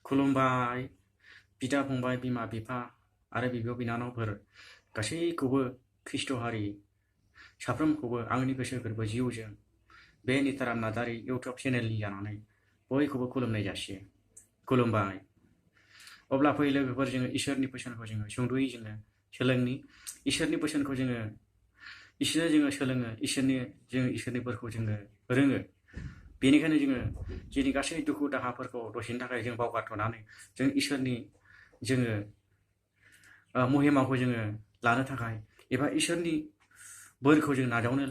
खुलुमबाय बिदा फंबाय बिमा बिफा आरो बिब' बिनानावफोर गासैखौबो ख्रिस्ट' हारि साफ्रोमखौबो आंनि गोसो गोरबो जिउजों बे निताराम नार्जारी इउटुब चेनेलनि जानानै बयखौबो खुलुमनाय जासियो। खुलुमबाय। अब्ला फै लोगोफोर जोङो इसोरनि बोसोनखौ जोङो सुंद'यै जोङो सोलोंनि। इसोरनि बोसोनखौ जोङो सोलोङो, इसोरनि बोरखौ जोङो रोङो। बेनिखायनो जोङो जोंनि गासै दुखु दाहाफोरखौ दसेनि थाखाय जों बावगारथ'नानै जों इसोरनि महिमाखौ जोङो लानो थाखाय एबा इसोरनि बोरखौ जों नाजावनो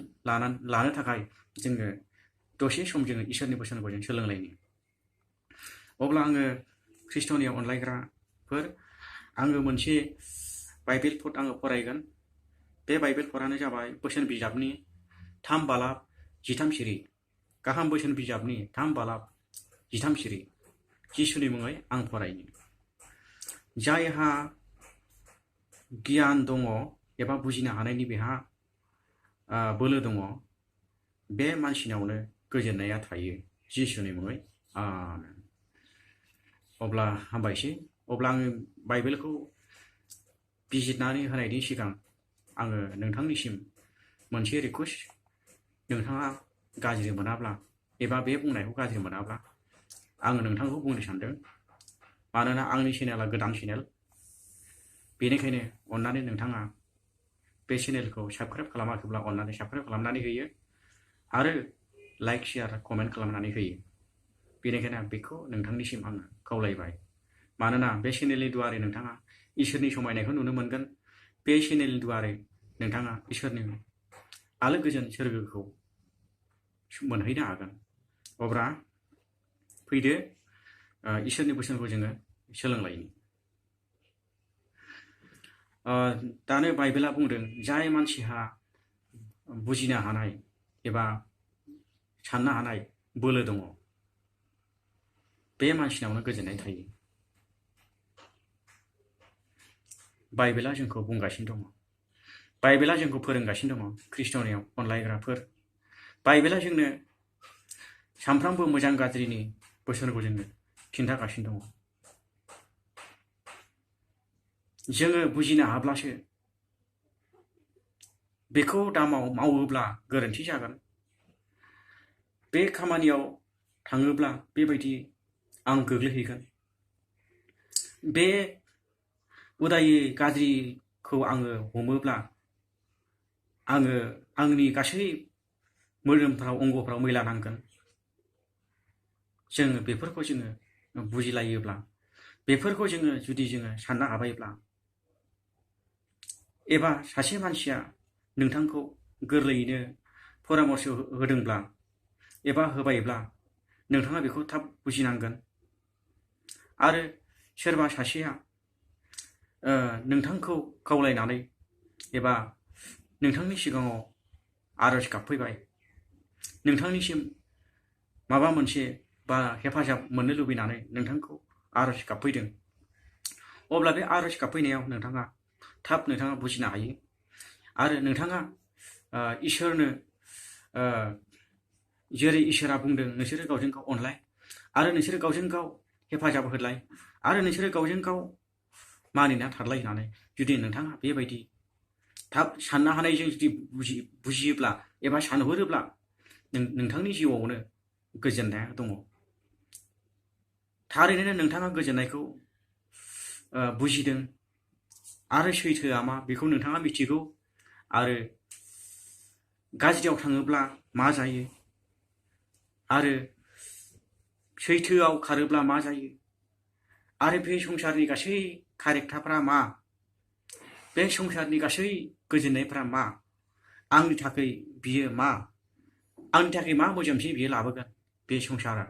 लानो थाखाय जोङो दसे सम जोङो इसोरनि बोसोनखौ जों सोलोंलायनि। अब्ला आङो ख्रिस्ट'नि अनलायग्राफोर आङो मोनसे बाइबेल पद आङो फरायगोन। बे बाइबेल पदानो जाबाय बोसोन बिजाबनि 3 बालाब 13 सिरि। गाहाम बोसोन बिजाबनि 3 बालाब 13 सिरि। जिसुनि मुङै आं फरायनि। जायहा गियान दङ एबा बुजिनो हानायनि बेहा बोलो दङ, बे मानसिनावनो गोजोननाया थायो। जिसुनि मुङै आमेन। अब्ला हामबायसै। अब्ला आङो बाइबेलखौ बिजिरनानै होनायनि सिगां आङो नोंथांनिसिम मोनसे रिकुवेस्ट, नोंथाङा गाज्रि मोनाब्ला एबा बे बुंनायखौ गाज्रि मोनाब्ला आङो नोंथांखौ बुंनो सानदों। मानोना आंनि चेनेला गोदान चेनेल, बेनिखायनो अन्नानै नोंथाङा बे चेनेलखौ साबस्क्राइब खालामाखैब्ला अन्नानै साबस्क्राइब खालामनानै होयो आरो लाइक शेयार कमेन्ट खालामनानै होयो। बेनिखायनो बेखौ नोंथांनिसिम आङो खावलायबाय। मानोना बे चेनेलनि दुवारै नोंथाङा इसोरनि समायनायखौ नुनो मोनगोन। बे चेनेलनि दुवारै नोंथाङा इसोरनि आलो गोजोन सोरगोखौ मोनहैनो हागोन। अब्ला फैदो इसोरनि बोसोनखौ जोङो सोलोंलायनि। दानो बाइबेला बुंदों, जाय मानसिहा बुजिनो हानाय एबा साननो हानाय बोलो दङ, बे मानसिनावनो गोजोननाय थायो। बाइबेला जोंखौ बुंगासिनो दङ, बाइबेला जोंखौ फोरोंगासिनो दङ। ख्रिस्ट'नि अनलायग्राफोर, बाइबेला जोंनो सानफ्रामबो मोजां गाज्रिनि बोसोनखौ जोंनो खिन्थागासिनो दङ। जोङो बुजिनो हाब्लासो बेखौ मावोब्ला गोरोन्थि जागोन। बे खामानियाव थाङोब्ला बेबायदि आं गोग्लैहैगोन। बे उदायै गाज्रिखौ आङो हमोब्ला आङो आंनि गासै मोदोमफ्राव अंगफ्राव मैला नांगोन। जोङो बेफोरखौ जोङो बुजिलायोब्ला, बेफोरखौ जोङो जुदि जोङो साननो हाबायब्ला, एबा सासे मानसिया नोंथांखौ गोरलैयैनो परामर्श होदोंब्ला एबा होबायब्ला नोंथाङा बेखौ थाब बुजिनांगोन। आरो सोरबा सासेया नोंथांखौ खावलायनानै एबा नोंथांनि सिगाङाव आरज गाबफैबाय, नोंथांनिसिम माबा मोनसे बा हेफाजाब मोननो लुबैनानै नोंथांखौ आरज गाबफैदों, अब्ला बे आरज गाबफैनायाव नोंथाङा बुजिनो हायो। आरो नोंथाङा इसोरनो जेरै इसोरा बुंदों, नोंसोरो गावजों गाव अनलाय आरो नोंसोरो गावजों गाव हेफाजाब होलाय आरो नोंसोरो गावजों गाव मानिना थारलाय होननानै जुदि नोंथाङा बेबायदि थाब साननो हानायजों जुदि बुजियोब्ला एबा सानहरोब्ला नोंथांनि जिउआवनो गोजोननाया दङ। थारैनो नोंथाङा गोजोननायखौ बुजिदों आरो सैथोआ मा बेखौ नोंथाङा मिथिगौ। आरो गाज्रियाव थाङोब्ला मा जायो आरो सैथोआव खारोब्ला मा जायो आरो बे संसारनि गासै कारेक्टारफ्रा मा, बे संसारनि गासै गोजोननायफ्रा मा, आंनि थाखाय बियो मा, आंनि थाखाय मा मोजोमथि बियो लाबोगोन बे संसारा,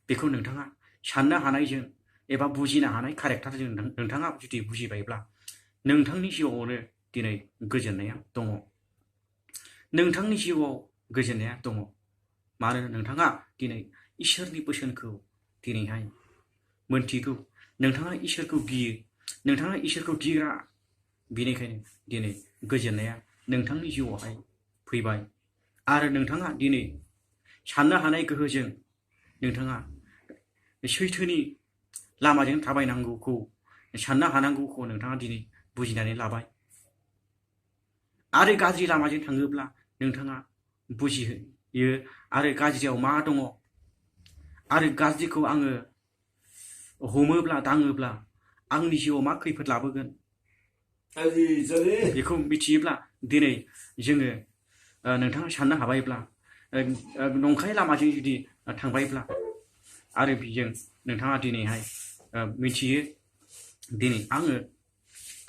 बेखौ नोंथाङा साननो हानायजों एबा बुजिनो हानाय कारेक्टारजों नोंथाङा जुदि बुजिबायब्ला नोंथांनि जिउआवनो दिनै गोजोननाया दङ। नोंथांनि जिउआव गोजोननाया दङ। मानोना नोंथाङा दिनै इसोरनि बोसोनखौ दिनैहाय मोनथिगौ। नोंथाङा इसोरखौ गियो, नोंथाङा इसोरखौ गिग्रा। बेनिखायनो दिनै गोजोननाया नोंथांनि जिउआवहाय फैबाय। आरो नोंथाङा दिनै साननो हानाय गोहोजों नोंथाङा सैथोनि लामाजों थाबायनांगौखौ साननो हानांगौखौ नोंथाङा दिनै बुजिनानै लाबाय आरो गाज्रि लामाजों थाङोब्ला नोंथाङा बुजियो आरो गाज्रियाव मा दङ आरो गाज्रिखौ आङो हमोब्ला दाङोब्ला आंनि जिउआव मा खैफोद लाबोगोन बेखौ मिथियोब्ला दिनै जोङो नोंथाङा साननो हाबायब्ला नंखाय लामाजों जुदि थांबायब्ला आरो बेजों नोंथाङा दिनैहाय मिथियो दिनै आङो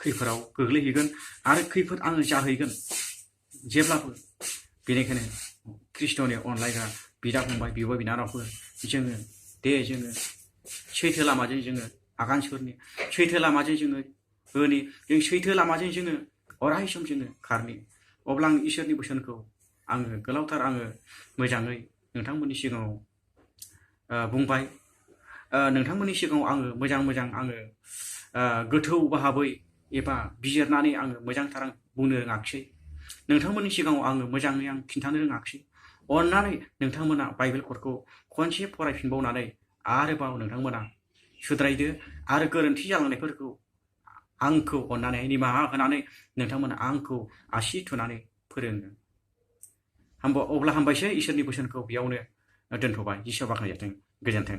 खैफोदाव गोग्लैहैगोन आरो खैफोद आङो जाहैगोन जेब्लाबो बेनिखायनो ख्रिस्ट'नि अनलायग्रा बिदा फंबाय बिब' बिनानावफोर जोङो सैथो लामाजों जोङो आगान सुरनि सैथो लामाजों जोङो जों सैथो लामाजों जोङो अराय सम जोङो खारनि अब्ला आं इसोरनि बोसोनखौ आङो गोलावथार आङो मोजाङै नोंथांमोननि सिगाङाव बुंबाय नोंथांमोननि सिगाङाव आङो मोजां आङो गोथौ भाबै एबा बिजिरनानै आङो मोजांथार आं बुंनो रोङाखिसै नोंथांमोननि सिगाङाव आङो मोजाङै आं खिन्थानो रोङाखिसै अन्नानै नोंथांमोना बाइबेल कर्डखौ खनसे फरायफिनबावनानै आरोबाव नोंथांमोना सुद्रायदो आरो गोरोन्थि जालांनायफोरखौ आंखौ अन्नानै निमाहा होनानै नोंथांमोना आंखौ आसि थुनानै फोरोङो अब्ला हामबायसै इसोरनि बोसोनखौ बेयावनो दोनथ'बाय जिसुआ बाख्नायजाथों गोजोन्थों